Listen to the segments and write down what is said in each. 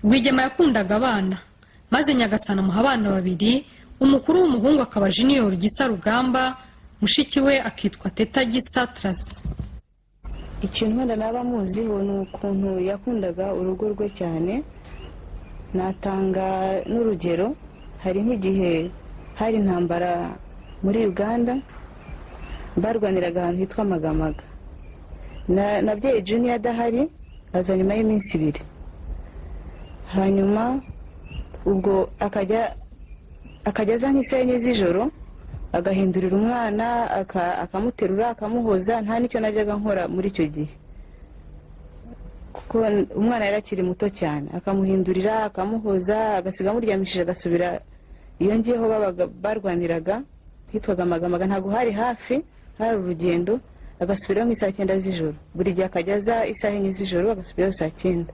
Rwigema yakundaga abana, maze Nyagasani amuha abana babiri, umukuru w'umuhungu akaba Junior Gisa Rugamba, mushiki we akitwa Teta Gisa Tracy. Ikintu wenda naba muziho ni ukuntu yakundaga urugo rwe cyane. Natanga n'urugero, hari nk'igihe hari intambara muri Uganda, barwaniraga ahantu hitwa Magamaga. Nabyaye Junior adahari, aza nyuma y'iminsi 2. Hanyuma ubwo akajya aza nk'isaha 4 z'ijoro, agahindurira umwana, akamuterura, akamuhoza. Nta n'icyo najyaga nkora muri icyo gihe kuko umwana yari akiri muto cyane. Akamuhindurira, akamuhoza, agasiga amuryamishije, agasubira iyo ngiyeho babaga barwaniraga hitwaga Magamaga, ntabwo hari hafi, hari urugendo. Agasubirayo nk'isaha 9 z'ijoro, buri gihe akajya aza isaha 4 z'ijoro, agasubirayo saa 9.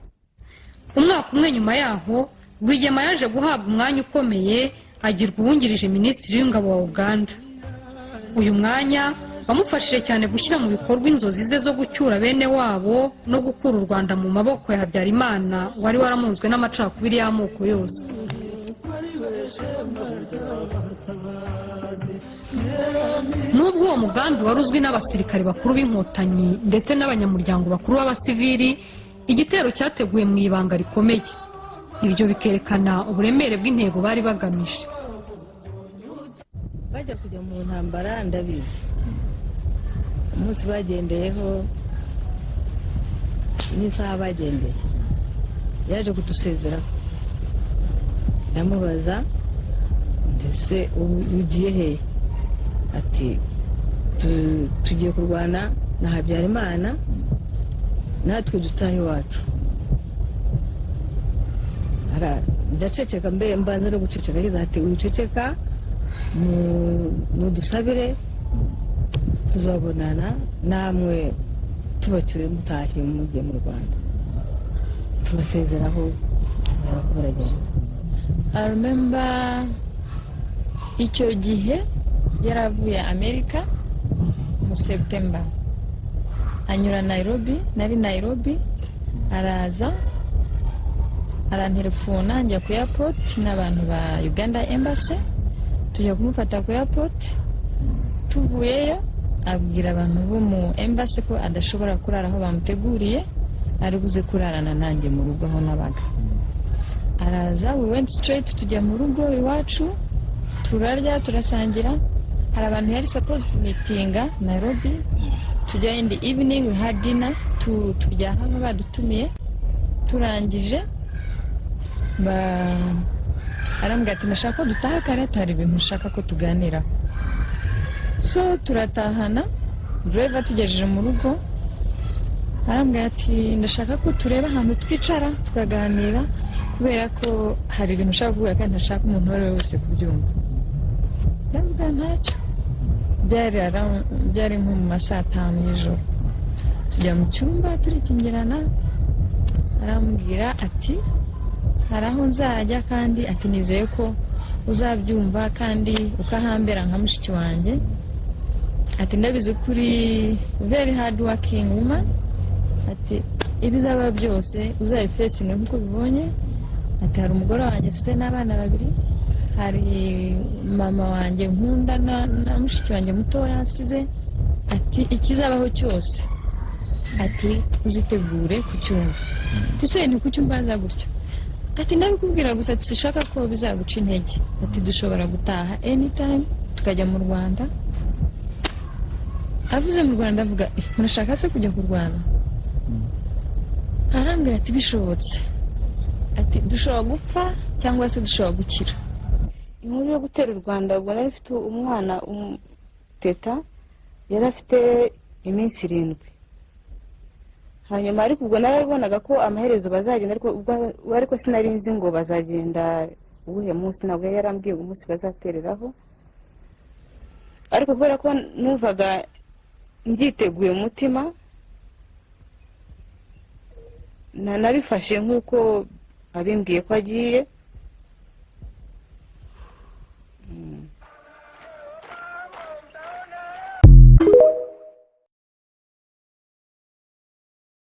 Umwaka umwe nyuma yaho, Rwigema yaje guhabwa umwanya ukomeye, agirwa uwungirije minisitiri w'ingabo wa Uganda. Uyu mwanya wamufashije cyane gushyira mu bikorwa inzozi ze zo gucyura bene wabo no gukura u Rwanda mu maboko ya Habyarimana wari waramunzwe n'amacakubiri y'amoko yose. Nubwo uwo mugambi wari uzwi n'abasirikare bakuru b'inkotanyi ndetse n'abanyamuryango bakuru b'abasivili, igitero cyateguwe mu ibanga rikomeye. Ibyo bikerekana uburemere bw'intego bari bagamije. Bajya kujya mu ntambara ndabizi, umunsi bagendeyeho n'isaha bagendeye, yaje kudusezeraho. Ndamubaza ndetse ugiye hehe? Ati tugiye kurwana na Habyarimana, natwe dutaha iwacu. Ndaceceka, mbe mbanza no guceceka. Yagize ati wiceceka, mudusabire tuzabonana namwe tubacyuye mutashye mugiye mu Rwanda. Tubasezeraho baragenda. I remember icyo gihe yaravuye Amerika mu September, anyura Nairobi, nari Nairobi, araza arantelefona, njya ku airport n'abantu ba Uganda Embassy, tujya kumufata ku airport. Tuvuyeyo abwira abantu bo mu embassy ko adashobora kurara aho bamuteguriye, ari buze kurarana nanjye mu rugo aho nabaga. Araza, we went straight tujya mu rugo iwacu, turarya, turasangira. Hari abantu yari supposed to meetinga Nairobi, tujya in the evening, we had dinner, turya hamwe badutumiye. Turangije arambwira ati ndashaka ko dutaha kare, hari ibintu nshaka ko tuganiraho. So turatahana, driver tugejeje mu rugo arambwira ati ndashaka ko tureba ahantu twicara tukaganira, kubera ko hari ibintu nshaka kuvuga kandi ntashaka umuntu uwo ari we wese kubyumva. Ndavuga ntacyo. Byari nko mu masaha 5 y'ijoro, tujya mu cyumba turikingirana. Arambwira ati hari aho nzajya kandi ati nizeye ko uzabyumva kandi ukahambera nka mushiki wanjye. Ati ndabizi kuri very hard working woman, ati ibizaba byose uzabifesinga nkuko bibonye. Ati hari umugore wanjye se n'abana babiri, hari mama wanjye nkunda na mushiki wanjye mutoya nsize, ati ikizabaho cyose ati uzitegure kucyumva. Ese ni kucyumbaza gutyo? Ati ndabikubwira gusa, ati sishaka ko bizaguca intege, ati dushobora gutaha anytime tukajya mu Rwanda. Avuze mu Rwanda avuga murashaka se kujya kurwana? Arambwira ati bishobotse, ati dushobora gupfa cyangwa se dushobora gukira. Inkuru yo gutera u Rwanda, ubwo nari mfite umwana Teta, yari afite iminsi 7. Hanyuma ariko ubwo narabibonaga ko amaherezo bazagenda, ariko sinari nzi ngo bazagenda uwuhe munsi, ntabwo yari yarambwiye umunsi bazatereraho. Ariko kubera ko numvaga mbyiteguye umutima, nabifashe nk'uko abimbwiye ko agiye.